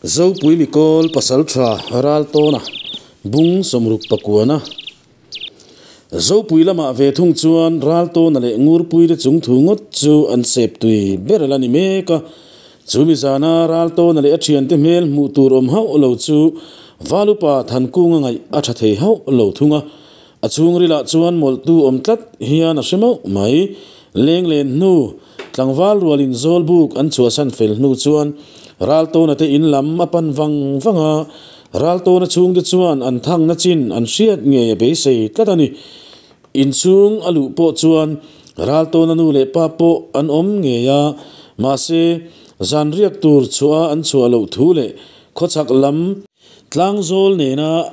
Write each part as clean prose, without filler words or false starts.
Zopui mikawl pasaltha Raltawna bung sawmruk pakuana Zopui lamah ve thung chuan Raltawna leh Ngurpuite chung thu ngawt chu an sep tui ber a la ni mek a. Chumi zana Raltawna leh a thiante hmel hmuh tur awm hauh lo chu Valupa Thankunga ngaih a tha thei hauh lo thung a. A chhungrilah chuan mawlhtu awm tlat hian a hre mauh mai. Lenglen hnu, tlangval rualin Zawlbuk an chhuahsan fel hnu chuan Raltawna te in lam a pan vang vang a, Raltawna chhungte chuan an thangna chin an hriat ngei a beisei tlat a ni. Inchhung a luh pawh chuan Raltawna nu leh pa pawh an awm ngei a, mahse zanriak tur chhuah a an chhuah loh thu leh khawchhak lam, Tlangzawl nena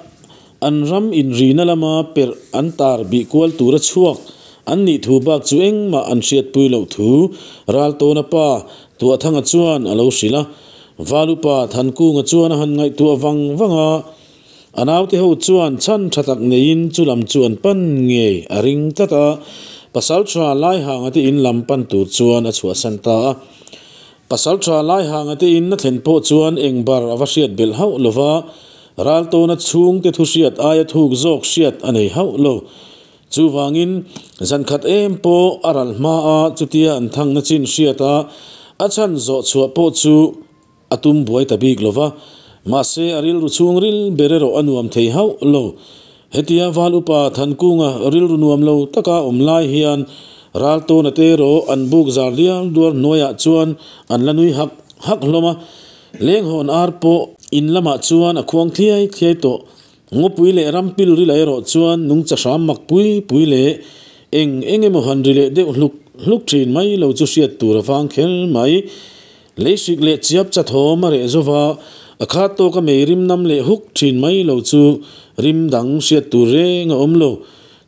an ram inrina lama perh an tar bih kual tura chhuak an nih thu bak chu engmah an hriatpui loh thu Raltawna pa Tuahthanga chuan a lo hrilh a. Valupa Thankunga chuan a han ngaihtuah vang vang a, a naute ho chuan chhan tha tak neiin chu lam chu an pan ngei a ring tlat a, Pasaltha Laihanga te in lam pan tur chuan a chhuahsan ta a. Pasal tha lai hanga te in a thlen pawh chuan eng bar a va hriat belh hauh lo va, Raltawna chhungte thu hriat aia thuk zawk hriat a nei hauh lo. Chuvangin, zan khat em pawh a ral hma a, chutia an thangna chin hriat a, a chhan zawh chhuah pawh chu a tum buai ta bik lo va. Mahse, a rilru chhungril ber erawh a nuam thei hauh lo. Hetia Val Upa Thankunga rilru nuam lo taka awm lai hian Raltawna te erawh an buk zar dial duar hnuaiah chuan an la nui hak hak hlawm a. Lenghawn ar pawh in lamah chuan a khuang thliai thliai tawh. Ngawpui leh rampil rila erawh chuan nungcha hram mak pui pui leh eng eng emaw han ri leh deuh hluk hluk thin mai lo chu hriat tur a vang kher mai. Leihrik leh chiap chathawm a reh zova, a khat tawka mei rim nam leh huk thin mai lo chu rim dang hriat tur reng a awm lo.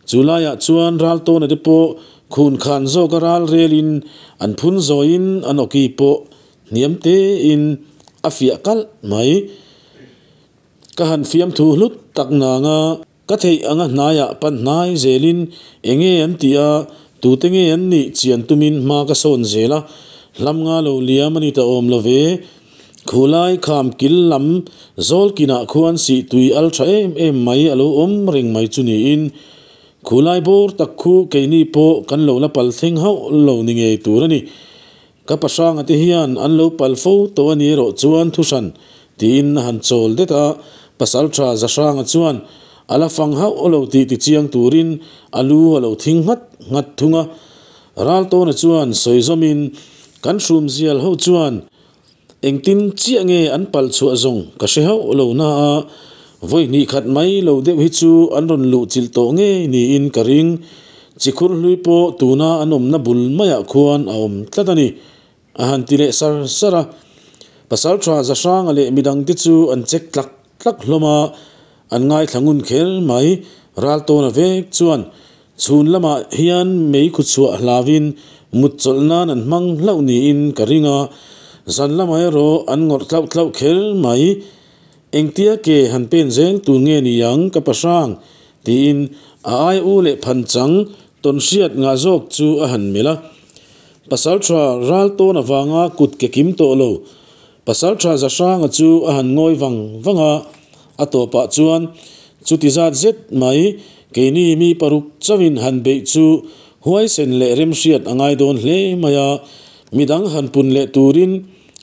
Chu laiah chuan Raltawna te pawh khun khan zawka ral relin an phun zawiin an awki pawh hniam tein a fiah kalh mai. Ka han fiamthu hlut tak nanga. Ka theih anga hnaiah pan hnai zelin enge an tih a, tute nge an nih chian tumin hma ka sawn zel a, hlam nga lo liam a ni ta awm lo ve. Khulai kham kil lam zawl kinah khuan sih tui al tha em em mai a lo awm reng mai chu niin khulai bawr tak khu keini pawh kan lo la pal thleng hauh lo ni ngei tur a ni. Ka pahranga te hian an lo pal fo tawh a ni erawh chuan thuhran tiin a han chawl det a, Pasaltha Zahranga chuan a la fang hauh lo tih tichiang turin a lu a lo thing nghat nghat thung a. Raltawna chuan sawi zawmin kan hrumzial ho chuan engtin chiah nge an pal chhuah zawng ka hre hauh lo na a, vawi hnih khat mai lo deuh hi chu an rawn luh chilh tawh ngei niin ka ring. Chikhur hlui pawh tuna an awmna bul maiah khuan a awm tlat a ni, a han ti leh sar sar a. Pasaltha Zahranga leh midangte chu an check tlak tlak hlawm a, an ngaithla ngun kher mai. Raltawna vek chuan chhun lamah hian mei khu chhuah hlauin mut chawlh nan an hmang hlauh niin ka ring a, zan lamah erawh an ngawrh tlauh tlauh kher mai. Engtia ke han pen zel tur nge ni ang ka pahrang? Tiin a ai u leh phan chang tawn hriat ngah zawk chu a han melh a. Pasaltha ral tawn avanga kut ke kim tawh lo. Pasaltha Zahranga chu a han ngawi vang vang a, a tawpah chuan chuti zat zet mai keini mi paruk chauhin han beih chu huaisen leh remhriat a ngai dawn hle mai a, midang han pun leh turin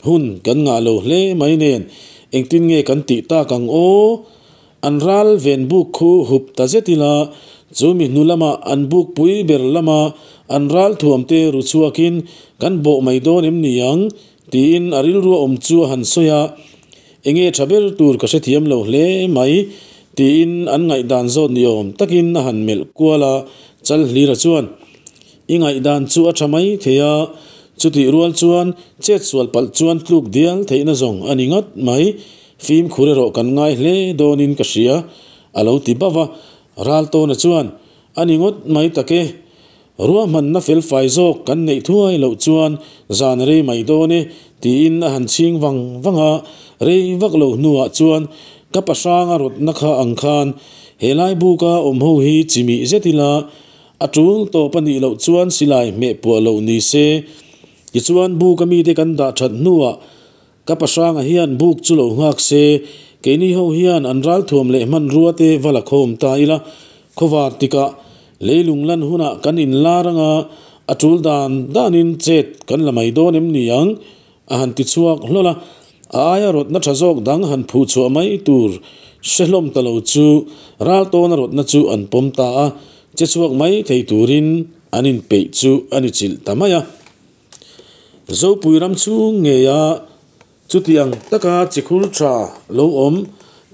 hun kan ngah lo hle mai nen engtin nge kan tih tak ang aw? An ral ven buk khu hup ta zet ila, chu mi hnu lama an buk pui ber lama an ral thuam te ru chhuakin kan bawh mai dawn em ni ang? tiin a rilru awm chu a han sawi a, Enge tha ber tur ka hrethiam lo hle mai tiin an ngaihdan zawt ni awm takin a han melh kual a, Chalhlira chuan I ngaihdan chu a tha mai thei a, chutih rual chuan chetsual palh chuan tluk dial theihna zawng a ni ngat mai. Fimkhur erawh kan ngai hle dawnin ka hria, a lo ti bauh a. Raltawna chuan, A ni ngawt mai tak e. Ruahmanna felfai zawk kan neih thuai loh chuan zan rei mai dawn e, tiin a han chhing vang vang a. Rei vak lo hnuah chuan ka pahranga rawtna kha ang khan helai buka awm ho hi chimih zet ila, a tul tawp a nih loh chuan silai hmeh puah loh ni se. Tichuan buka mite kan dah that hnuah. Ka pahranga hian buk chu lo nghak se, keini ho hian an ralthuam leh hmanrua te va la khawm ta ila, khawvar tikah leilung lan hunah kan inlar anga a tul dan danin chet kan la mai dawn em ni ang? A han ti chhuak hlawl a, a aia rawtna tha zawk dang han phuh chhuah mai tur hre hlawm ta lo chu raltawna rawtna chu an pawm ta a, che chhuak mai thei turin an inpeih chu a ni chilh ta mai a. Zopui ram chhung ngeia chutiang taka chikhur tha lo awm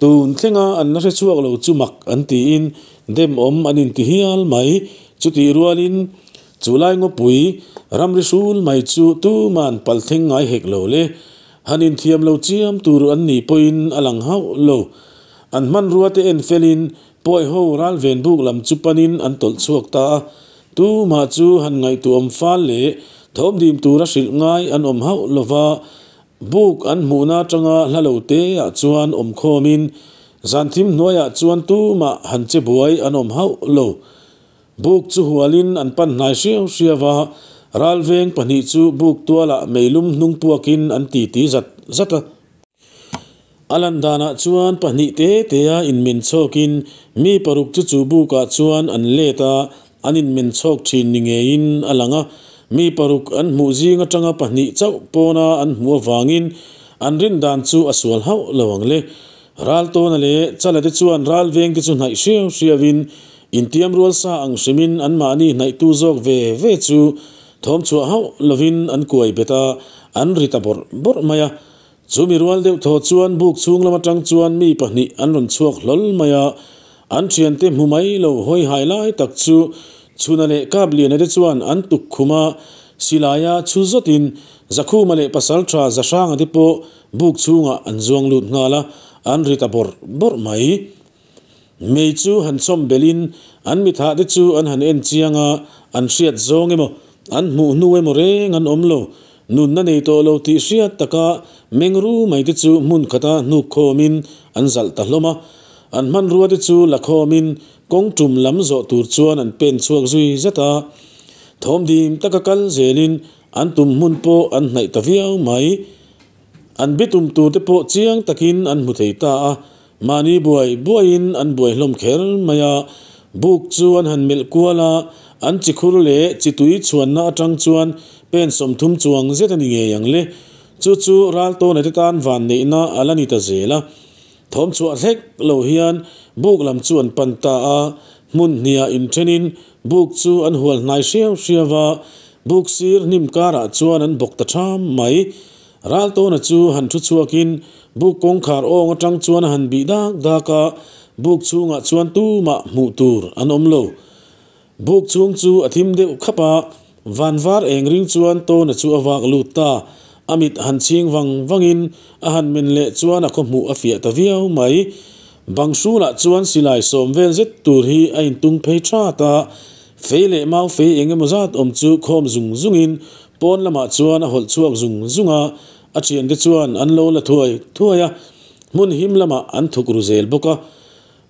tun thlenga an la hre chhuak lo chu mak an tiin dem awm an inti hial mai. Chutih rualin Chu lai ngawpui ramri hrul mai chu tuman pal thleng ngai hek lo le. Han inthiam lo chiam tur an nih pawhin a lang hauh lo. An hmanrua te en felin pawi ho ral ven buk lam chu panin an tawlh chhuak ta a. Tumah chu han ngaihtuahawm fal leh thawm dim tura hrilh ngai an awm hauh lo va, buk an hmuhna atanga hla lo te ah chuan awm khawmin zan thim hnuaiah chuan tumah han che buai an awm hauh lo. Buk chu hualin an pan hnai hriau hriau a, ralveng pahnih chu buk tualah meilum hnung puakin an titi zat zat a. A lan danah chuan pahnih te tea inmen chhawkin mi paruk chu chu bukah chuan an let a, an inmen chhawk thin ni ngeiin a lang a. Mi paruk an hmuh zing atanga pahnih chauh pawna an hmuh avangin an rin dan chu a sual hauh lo ang le. Raltawna leh Chala te chuan ralveng te chu hnaih hriau hriauin Intiam rual sa ang hrimin anmahni hnaihtu zawk ve ve chu thawm chhuah hauh lovin an kuai bet a, an ri ta bawrh bawrh mai a. Chu mi rual deuh thaw chuan buk chhung lam atang chuan mi pahnih an rawn chhuak hlawl mai a, an thiante hmu mai lo hawi hai lai tak chu Chhuna leh Kapliana te chuan an tuk khum a, silaia chhu zawtin Zakhuma leh Pasaltha Zahranga te pawh buk chhungah an zuang lut nghal a, an ri ta bawrh bawrh mai. Mei chu han chawm belhin an mithah te chu an han en chiang a, an hriat zawng emaw, an hmuh hnu emaw reng an awm lo. Nunna nei tawh lo tih hriat taka mengru mai te chu hmun khata hnuk khawmin an zalh ta hlawm a. An hmanrua te chu la khawmin kawng tum lam zawh tur chuan an pen chhuak zui zat a. Thawm dim taka kal zelin an tum hmun pawh an hnaih ta viau mai. An bitum tur te pawh chiang takin an hmu thei ta a. Mahni buai buaiin an buai hlawm kher mai a, buk chu an han melh kual a, an chi khur leh chi tui chhuanna atang chuan pen 30 chuang zet a ni ngei ang le. Chu chu Raltawna te tan van neihna a la ni ta zel a. Thawm chhuah hlek lo hian buk lam chu an pan ta a, hmun hniah inthenin buk chu an hual hnai hriau hriau a, buk sir hnim karah chuan an bawk ta ṭham mai. Raltawna chu han thu chhuakin buk kawngkhar awng atang chuan a han bih dak dak a, buk chhungah chuan tumah hmuh tur an awm lo. Buk chhung chu a thim deuh khap a, van var eng ring chuan Tawna chu a vak lut ta. A mit han chhing vang vangin a han men leh chuan a khaw hmuh a fiah ta viau mai. Bang hrulah chuan silai sawm vel zet tur hi a intung phei that a, fei leh mau fei eng emaw zat awm chu khawm zung zungin Pawn lamah chuan a hawlh chhuak zung zung a, a thiante chuan an lo la thuai thuai a, hmun him lamah an thuk ru zel bawk a.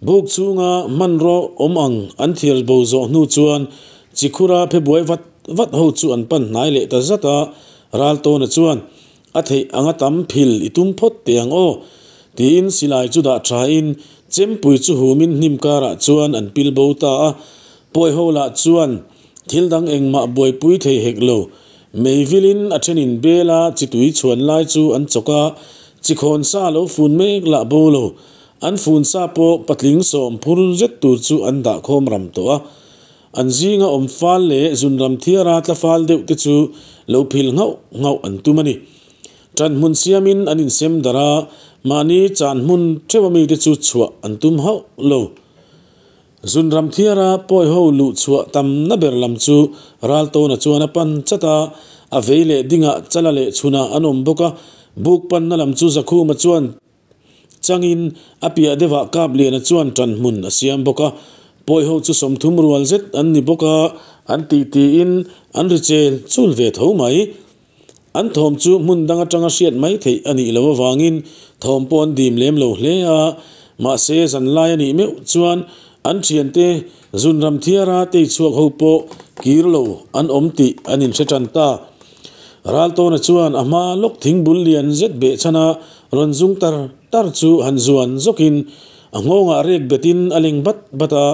Buk chhunga hmanraw awm ang an thiar bo zawh hnu chuan Chikhura phe buai vat vat ho chu an pan hnai leh ta zat a, Raltawna chuan, A theih anga tam phil i tum phawt teh ang aw, tiin silai chu dah thain chempui chu humin hnim karah chuan an pil bo ta a. Pawi ho lah chuan Thil dang engmah buaipui thei hek lo. Meivilin a thenin bela chi tui chhuan lai chu an chawk a, chi khawn sa lo fun mek lah bo lo. An fun sa pawh patling sawm phur zet tur chu an dah khawm ram tawh a. An zinga awm fal leh zunram thiara tla fal deuh te chu lo phil nghauh nghauh an tum a ni. Ṭan hmun siamin an insem darh a, mahni chan hmun theuh ami te chu chhuah an tum hauh lo. Zunram thiara pawi ho luh chhuah tamna ber lam chu Raltawna chuan a pan chat a, a vei leh dingah chala leh chhunah an awm bawk a, buk panna lam chu Zakhuma chuan changin a piah deuhah Kapliana chuan ṭan hmun a siam bawk a, pawi ho chu 30 rual zet an ni bawk a, an tih tiin an ri chel chul ve tho mai. An thawm chu hmun dang atanga hriat mai theih a nih loh avangin thawm pawh an dim lem lo hle a, mahse zanlai a nih meuh chuan an thiante zunram thiara tei chhuak ho pawh kir lo an awm tih an inhre tan ta. Raltawna chuan a hma lawk thing bul lian zet beh chhana rawn zung tar tar chu han zuan zawkin a nghawngah rek betin a leng bat bat a,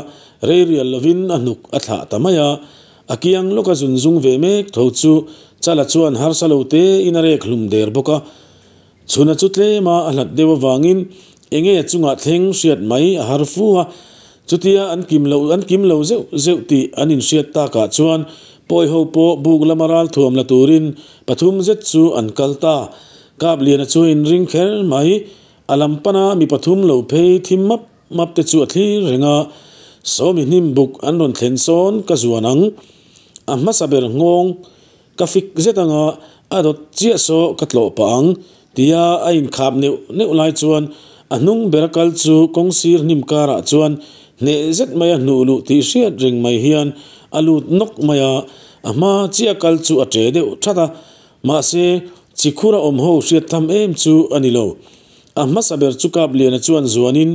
rei rial lovin a hnuk a thlah ta mai a. A kiang lawka zun zung ve mek tho chu Chala chuan harsa lo tein a rek hlum der bawk a. Chhuna chu tlema a hlat deuh avangin enge a chungah thleng hriat mai a har fu a, chutia an kim loh an kim lo zeuh zeuh tih an inhriat takah chuan pawi ho pawh buk lama ral thuam la turin pathum zet chu an kal ta. Kapliana chu a inring kher mai, a lam pana mi pathum lo phei thim map map te chu a thlir reng a, Sawmi hnim buk an rawn thlen sawn ka zuan ang, a hmasa ber nghawng Ka fik zet anga a dawt chiah saw ka tlawh pah ang tia a inkhap neuh neuh lai chuan a hnung bera kal chu kawng sir hnim karah chuan hneh zet mai a hnuh luh tih hriat reng mai hian a lut nawk mai a, a hma chiah kal chu a ṭe deuh that a, mahse chikhur a awm ho hriat tham em chu a ni lo. A hmasa ber chu Kapliana chuan zuanin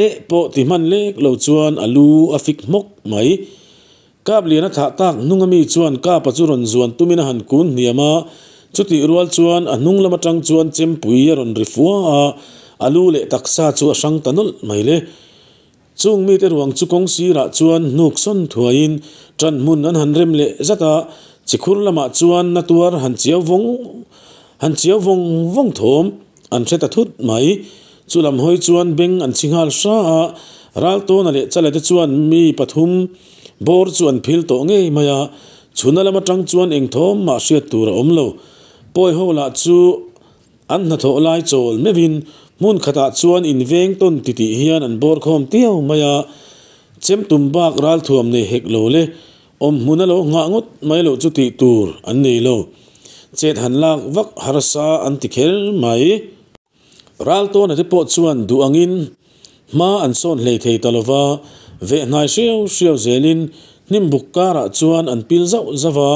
eh pawh ti hman lek lo chuan a lu a fik hmawk mai. Kap lian a thah tak hnung ami chuan Kapa chu rawn zuan tumin a han kun hniam a, chutih rual chuan a hnung lam atang chuan chempui a rawn ri fua a, a lu leh taksa chu a hrang ta nawlh mai le. Chung mite ruang chu kawng sirah chuan hnuk sawn thuaiin tan hmun an han rem leh zat a, chikhur lamah chuan na tuar han chiau vawng han chiau vawng vawng thawm an hre ta thut mai. Chu lam hawi chuan beng an chhi nghal hra a, Raltawna leh Chala te chuan mi pathum bawr chu an phil tawh ngei mai a, chhuna lam atang chuan eng thawm mah hriat tur a awm lo. Pawi ho lah chu an hnathawh lai chawl meuhin hmun khatah chuan inveng tawn titih hian an bawr khawm tiau mai a, chem tum bak ralthuam nei hek lo le, awm hmun a lo nghah ngawt mai loh chu tih tur an nei lo. Chet han lak vak harsa an ti kher mai. Raltawna te pawh chuan duh angin hma an sawn hlei thei ta lova, vehhnai hriau hriau zelin hnim buk karah chuan an pil zauh zauh a,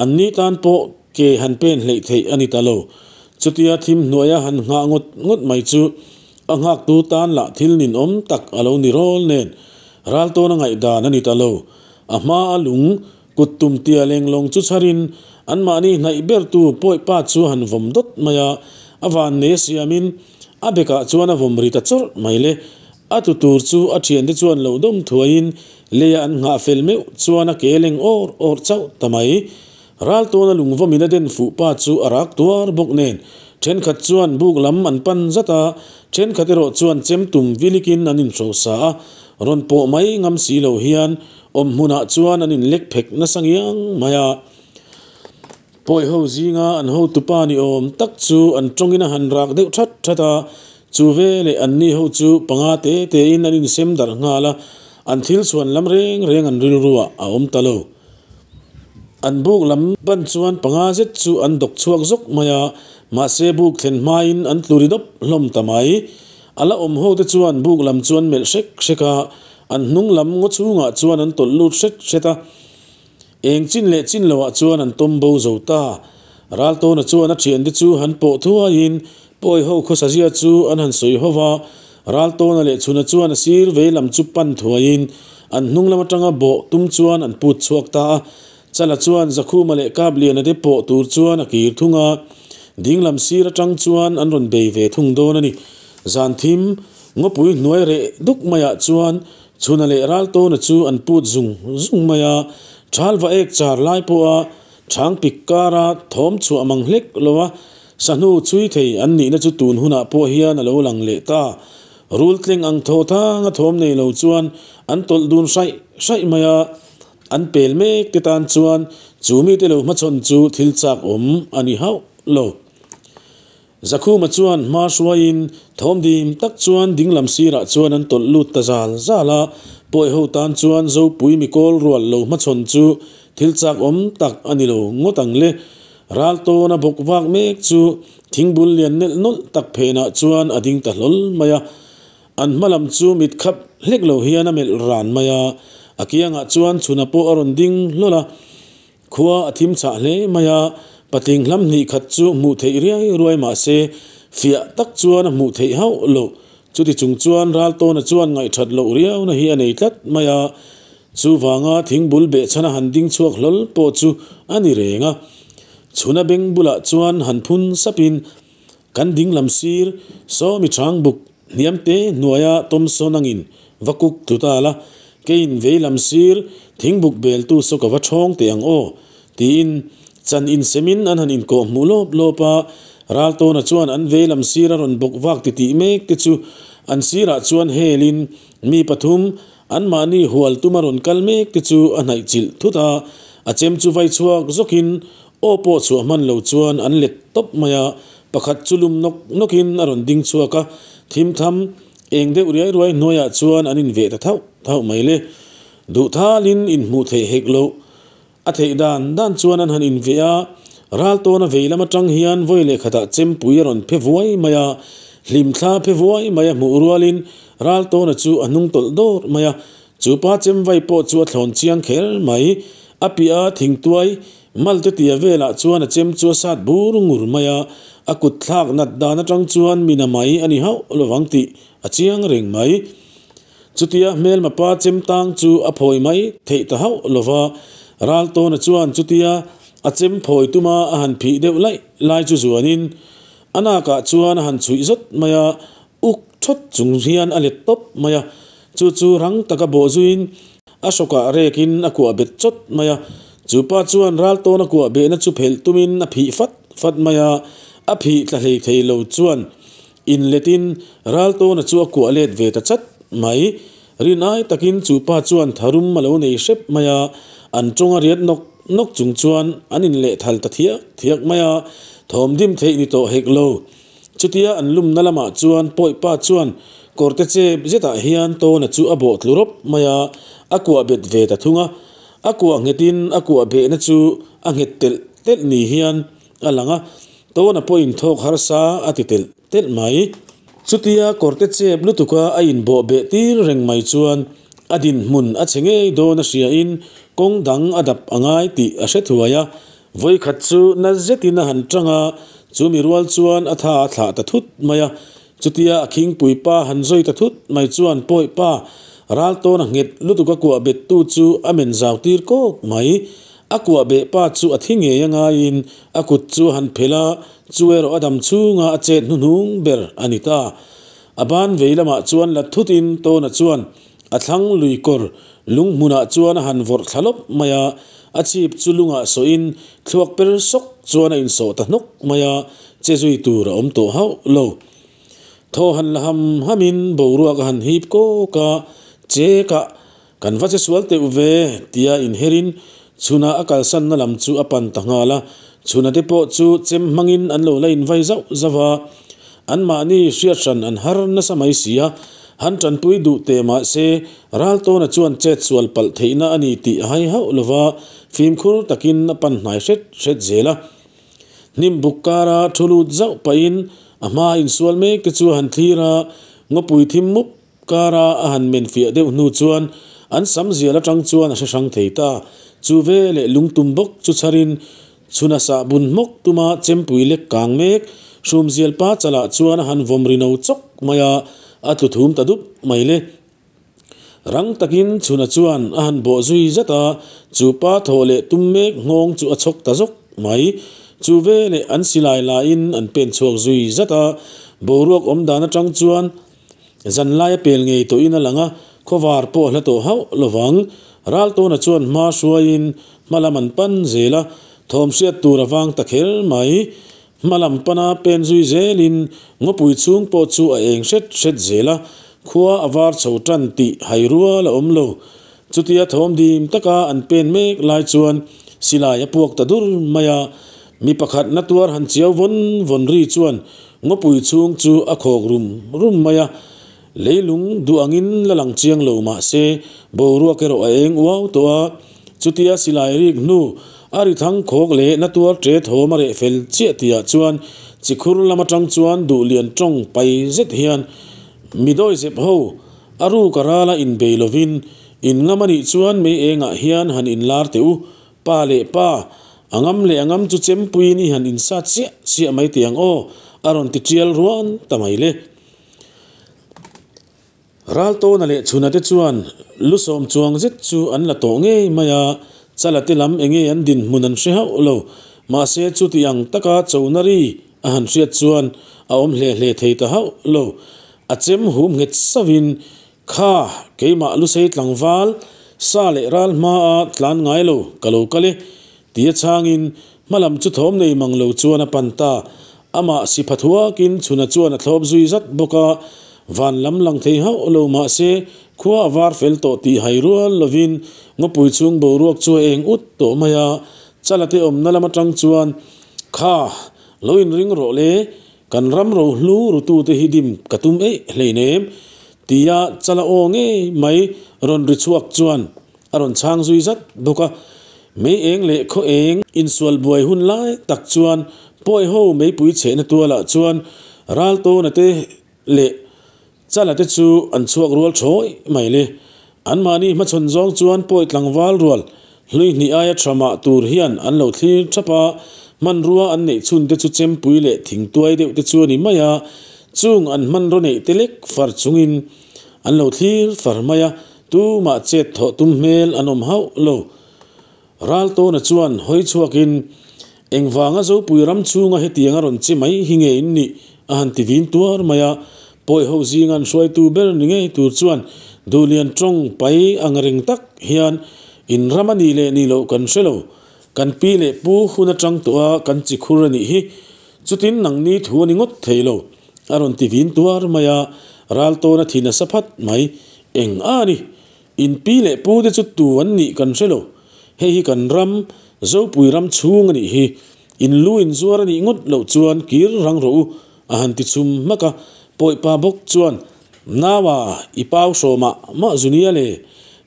an ni tan pawh ke han pen hleih theih a ni ta lo. Chutia thim hnuaia han nghah ngawt ngawt mai chu a nghaktu tan lah thil ninawm tak a lo ni rawl nen Raltawna ngaihdan a ni ta lo. A hma a lung kut tum tia lenglawng chu chharin anmahni hnaih bertu pawipa chu han vawm dawt mai a, a van nei a siamin a bekah chuan a vawm ri ta chawrh mai le. A tu tur chu a thiante chuan lo dawm thuaiin leia an nghah fel meuh chuan a ke leng awr awr chauh ta mai. Raltawna lungvawmin a den fuh pa chu a rak tuar bawk nen thenkhat chuan buk lam an pan zat a, thenkhat erawh chuan chem tum vilikin an inhrosa a, rawn pawh mai ngam si lo hian Awm hmunah chuan an inlek phek nasa ngiang mai a. Pawi ho zinga an hotupa ni awm tak chu an tawngin a han rak deuh that that a, chu veleh anni ho chu panga te tein an insem darh nghal a, an thil chhuan lam reng reng an rilruah a awm ta lo. An buk lam pan chuan panga zet chu an dawk chhuak zawk mai a, mahse buk thlen hmain an tlu ri dawp hlawm ta mai. A la awm ho te chuan buk lam chu an melh hrek hrek a, an hnung lam ngaw chhungah chuan an tawlh lut hret hret a. Eng chin leh chin loah chuan an tawm bo zo ta. Raltawna chuan a thiante chu han pawh thuaiin pawi ho khawsazia chu an han sawi ho va, Raltawna leh Chhuna chuan a sir vei lam chu pan thuaiin an hnung lam atanga bawh tum chuan an put chhuak ta a. Chala chuan Zakhuma leh Kapliana te pawh tur chuan a kir thung a, dinglam sir atang chuan an rawn bei ve thung dawn a ni. Zan thim, ngawpui hnuai reh duk maiah chuan Chhuna leh Raltawna chu an put zung zung mai a, thal va ek char lai pawha chhang pik kara thawm chhuah mang hlek lo a, sahnu chhui thei an nihna chu tun hunah pawh hian a lo lang leh ta. Rul tleng ang thaw thanga thawm nei lo chuan an tawlh dun hraih hraih mai a. An pel mek te tan chuan chu mite lo hmachhawn chu thil chak awm a ni hauh lo. Zakhuma chuan hma hruaiin thawm dim tak chuan dinglam sirah chuan an tawlh lut ta zal zal a, pawi ho tan chuan Zopui mikawl rual lo hmachhawn chu thil chak awm tak a ni lo ngawt ang le. Raltawna bawk vak mek chu thingbul lian nelh nawlh tak phenah chuan a ding ta hlawl mai a. An hma lam chu mit khap hlek lo hian a melh ran mai a, a kiangah chuan chhuna pawh a rawn ding hlawl a. Khua a thim chhah hle mai a, patling hlam hnih khat chu hmuh theih riai ruai mah se fiah tak chuan a hmuh theih hauh loh. Chuti chung chuan Raltawna chuan ngaihthat loh riauna hi a nei tlat mai a, chuvanga thingbul behchhana han ding chhuak hlawl pawh chu a ni reng a. Chhuna beng bulah chuan han phun sapin, Kan ding lam sir, saw mi chang buk hniam te hnuaia tawm sawn angin va kuk tlu ta la, keiin vei lam sir thingbuk beltu saw ka va thawng teh ang aw, tiin chan insemin an han inkawh hmuh lawp lawp a. Raltawna chuan an vei lam sir a rawn bawk vak titih mek te chu an sirah chuan helin mi pathum anmahni hual tuma rawn kal mek te chu a hnaih chilh thut a, a chem chu vai chhuak zawkin Aw pawh chhuah hman lo chuan an let tawp mai a, pakhat chu lum nawk nawkin a rawn ding chhuak a, thim tham eng deuh riai ruai hnuaiah chuan an inveh ta thauh thauh mai le. Duh thalin inhmuh theih hek loh a theih dan dan chuan an han inveh a, ral tawna vei lam atang hian vawi leh khatah chempui a rawn phe vuai mai a, hlimthla phe vuai mai a hmuh rualin ral tawna chu a hnung tawlh dawr mai a, chu pa chemvai pawh chu a thlawn chiang kher mai, a piah a thingtuai Malte tia velah chuan a chem chu a sat bur ngur mai a, a kut thlak nat dan atang chuan mi na mai a ni hauh lovang tih a chiang reng mai. Chutia hmelma pa chem tang chu a phawi mai theih ta hauh lova, Raltawna chuan chutia a chem phawi tuma a han phih deuh laih lai chu zuanin a nakah chuan a han chhuih zawt mai a, uk thawt chung hian a let tawp mai a, chu chu rang taka bawhzuiin A hrawkah rekin a kuah bet chawt mai a, chu pa chuan ral tawn a kuah behna chu phelh tumin a phih fat fat mai a, a phih tla hlei thei lo chuan inletin ral tawna chu a kuah let ve ta chat mai. Rin ai takin chu pa chuan tharum a lo nei hrep mai a, an tawng a riat nawk nawk chung chuan an inlehthal ta thiak thiak mai a, thawm dim theih ni tawh hek lo. Chutia an lumna lamah chuan Pawipa chuan kawrte chep zetah hian Tawna chu a bawh tlu rawp mai a, a kuah bet ve ta thung a. A kuah nghetin a kuah behna chu a nghet telh telh ni hian a lang a, Tawna pawhin thawk harsa a ti telh telh mai. Chutia kawrte chep lutuka a inbawh beh tir reng mai chuan a dinhmun a chhe ngei dawn a hriain kawng dang a dap a ngai tih a hre thuai a, Vawikhat chu na zetin a han tang a, chu mi rual chuan a tha a thlah ta thut mai a. Chutia a khingpui pa han zawi ta thut mai chuan pawi pa ral tawn a nghet lutuk a kuah bet tu chu a men zau tir kawk mai. A kuah beh pa chu a thi ngei a ngaiin a kut chu a han phelh a, chu erawh a dam chhunga a chet hnuhnung ber a ni ta. A ban vei lamah chuan la thutin Tawna chuan A thlang lui kawr lung hmunah chuan a han vawrh thla lawp mai a, a chhip chu lungah sawhin thluak per sawk chuan a insawh ta hnawk mai a, che zui tur a awm tawh hauh lo. Thaw han la ham hamin boruak a han hip kawk a, Chekah, kan va che sual teuh ve, tia inherin chhuna a kalsanna lam chu a pan ta nghal a, chhuna te pawh chu chem hmangin an lo la invai zauh zauh a, Anmahni hriat hran an har nasa mai si a, han tanpui duh teh mah se, Raltawna chuan chet sual palh theihna a ni tih a hai hauh lova, fimkhur takin a pan hnai hret hret zel a. Hnim buk kara thu lut zauh pahin a hma insual mek te chu a han thlir a, ngawpui thim mup Kara a han men fiah deuh hnu chuan an sam zial atang chuan a hre hrang thei ta. Chu ve leh lungtum bawk chu chharin chhuna sah bun hmawk tuma chempui lek kang mek Hrumzial pa chalah chuan a han vawm ri no chawk mai a, a tlu thum ta dup mai le. Rang takin chhuna chuan a han bawh zui zat a, chu pa thawh leh tum mek nghawng chu a chhawk ta zawk mai. Chu ve leh an silai lain an pen chhuak zui zat a, boruak awm dan atang chuan Zan lai a pel ngei tawhin a lang a, khawvar pawh a hla tawh hauh lovang. Raltawna chuan hma hruaiin hma lam an pan zel a, thawm hriat tur a vang ta kher mai. Hma lam pana pen zui zelin ngawpui chhung pawh chu a eng hret hret zel a, khua a var chho tan tih hai rual a awm lo. Chutia thawm dim taka an pen mek lai chuan silai a puak ta dur mai a, mi pakhat na tuar han chiau vawn vawn ri chuan ngawpui chhung chu a khawk rum rum mai a, leilung duh angin la lang chiang lo mah se boruak erawh a eng uau tawh a, chutia silai rik hnu a ri thang khawk leh na tuar ṭe thawm a reh fel chiah tihah chuan chikhur lam aṭang chuan duh lian ṭawng pai zet hian mi dawizep ho A ruk a rala inbei lovin, in ngam a nih chuan mei engah hian han inlar teh u, pa leh pa, a ngam leh a ngam chu chempuiin i han insat siah siah mai teh ang aw, a rawn ti tial ruan ta mai le. Raltawna leh Chhuna te chuan lu sawm chuang zet chu an la tawh ngei mai a, Chala te lam enge an dinhmun an hre hauh lo. Mahse chuti ang taka chona ri a han hriat chuan a awm hle hle thei ta hauh lo. A chem hum nghet sauhin, Kha, keimah Lusei tlangval, sa leh ral hmaa tlan ngai lo ka lo kal e, tia chhangin hmalam chu thawm nei mang lo chuan a pan ta. Amah si pha thuakin chhuna chuan a thlawp zui zat bawk a, van lam lang thei hauh lo mahse khua a var fel tawh tih hai rual lovin ngawpui chhung boruak chu a eng ut tawh mai a, Chala te awmna lam atang chuan, Kha, lo inring rawh le, kan ram rohlu rutute hi dim ka tum eih hleinem, tia Chala aw ngei mai rawn ri chhuak chuan a rawn chhang zui zat bawk a. Mei eng leh khaw eng insual buai hun lai tak chuan pawi ho meipui chhehna tualah chuan Raltawna te leh Chala te chu an chhuak rual thawi mai le. Anmahni hmachhawn zawng chuan pawi tlangval rual hlui hnih aia tha mah tur hian an lo thlir thap a, hmanrua an neih chhun te chu chempui leh thingtuai deuh te chu a ni mai a, chung an hmanraw neih te lek far chungin an lo thlir far mai a, tumah chet thawh tum hmel an awm hauh lo. Raltawna chuan hawi chhuakin, Engvanga Zopui ram chhunga hetiang a rawn che mai hi nge in nih? a han ti vin tuar mai a. Pawi ho zinga an hruaitu ber ni ngei tur chuan Duhlian tawng pai ang reng tak hian, In ram a nih leh nih loh kan hre lo. Kan pi leh pu hun atang tawh a kan chi khur a nih hi. Chutin nangni thu a ni ngawt thei lo. A rawn ti vin tuar mai a. Raltawna thin a sa phat mai. Eng a ni? In pi leh pu te chu tu an nih kan hre lo. Hei hi kan ram, Zopui ram chhung a nih hi. In lu in zuar a nih ngawt loh chuan kir rang rawh u, a han ti chhum hmak a. Pawipa bawk chuan, Naua, i pau hrawmah mah zu nia le.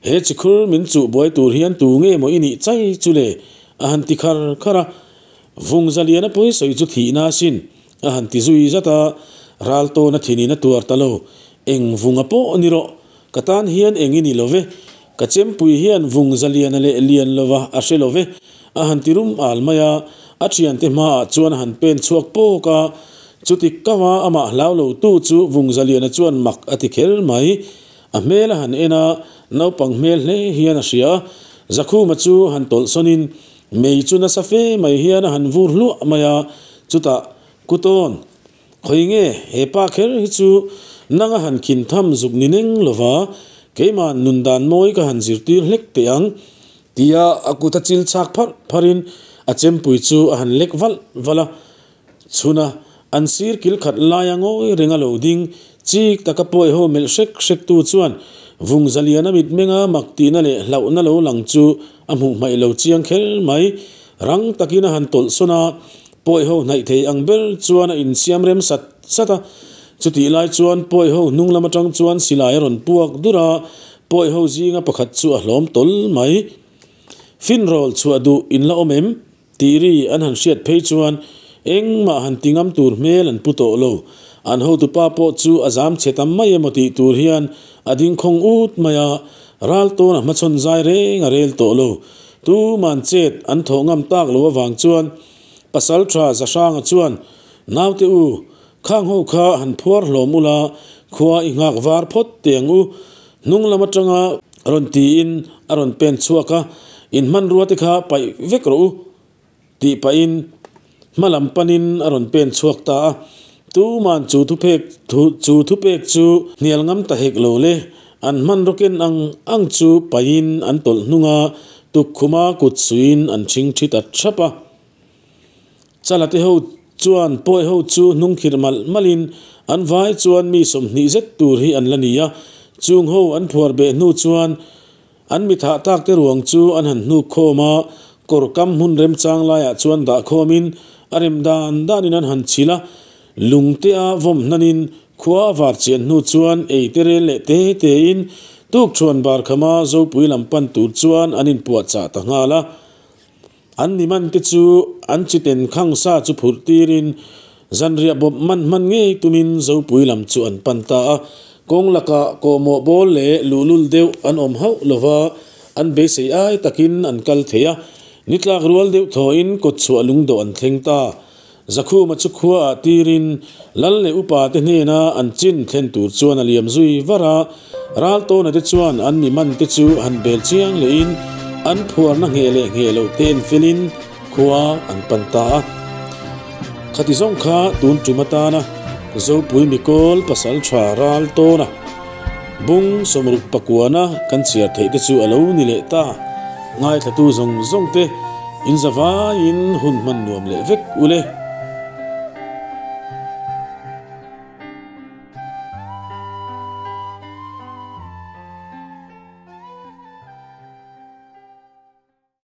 He chikhur min chuh buai tur hian tu nge maw i nih chai chu le, a han ti khar khar a. Vung zaliana pawi sawi chu thihna asin, a han ti zui zat a. Raltawn a thinin a tuar ta lo. Eng vunga pawh ni rawh, Ka tan hian eng i ni lo ve, ka chempui hian vung zaliana leh lian lova a hre lo ve, a han ti rum al mai a, a thiante hmaah chuan a han pen chhuak pawk a. Chuti kava amah hlau lo tu chu vung zaliana chuan mak a ti kher mai. A hmel a han en a, naupang hmel hle hian a hria a. Zakhuma chu han tawlh sawnin mei chu nasa fe mai hian a han vur hluah mai a, chutah Kutawn, Khawi nge he pa kher hi chu nang a han khin tham zuk ni neng lova, keimah nun dan mawi ka han zirtir hlek teh ang, tia a kut a chil chak pharh pharhin a chempui chu a han lek valh valh a. Chhuna an sir kil khat laia ngawi reng a lo ding, chik taka pawi ho melh hrek hrek tu chuan vung zaliana mitmenga mak tihna leh hlauhna lo lang chu a hmuh hmaih lo chiang kher mai. Rang takin a han tawlh sawn a, Pawi ho hnaih thei ang ber chuan a insiam rem sat sat a, chutih lai chuan pawi ho hnung lam atang chuan silai a rawn puak dur a, pawi ho zinga pakhat chu a hlawm tawl mai. Finrawl chhuah duh in la awm em? tih ri an han hriat phei chuan engmah han ti ngam tur hmel an pu tawh lo. An hotupa pawh chu a zam chhe tam mai emaw tih tur hian a ding khawng ut mai a, ral tawn a hmachhawn zai reng a rel tawh lo. Tuman chet an thawh ngam tak lo avang chuan Pasal tha Zahranga chuan, Naute u, khang ho kha han phuar hlawm ula, khua i nghak var phawt teh ang u. Hnung lam atanga rawn tiin a rawn pen chhuak a, In hmanrua te kha paih vek rawh u, tih pahin hma lam panin a rawn pen chhuak ta a. Tuman chu thupek chu thupek chu hnial ngam ta hek lo le. An hmanraw ken ang ang chu paihin an tawlh hnung a, tukkhuma kut suiin an ṭhing ṭhi ta ṭhap a. Chalate ho chuan pawi ho chu hnung khirh malh malhin an vai chuan mi 20 zet tur hi an la ni a, chung ho an phuar beh hnu chuan an mi thah tak te ruang chu an han hnuk khawm a, kawr kam hmun remchang laiah chuan dah khawmin a rem dan danin an han chhilh a, lungte a vawm hnanin khua a var chian hnu chuan ei te rel leh te tein tukṭhuan bar khama Zopui lam pan tur chuan an inpuahchah ta nghal a. An ni man te chu an chi ten khang sa chu phurh tirin zanriah bawp man hman ngei tumin Zopui lam chu an pan ta a. Kawng lakah kawhmawh bawl leh luhlul deuh an awm hauh lova an beisei ai takin an kal thei a. Ni tlak rual deuh thawhin kawtchhuah lungdawh an thleng ta. Zakhuma chu khua ah tirin Lal leh upa te hnena an chin thlen tur chuan a liam zui var a, Raltawna te chuan an mi man te chu han bel chiang lehin an phuarna ngheh leh ngheh loh te en felin khua an pan ta a. Khati zawng kha tun tum atana Zopui Mikawl pasaltha ral tawn a, bung 60 pakuana kan chhiar theih te chu a lo ni leh ta. Ngaithlatu zawng zawng te in zavaiin hun hman nuam leh vek ule.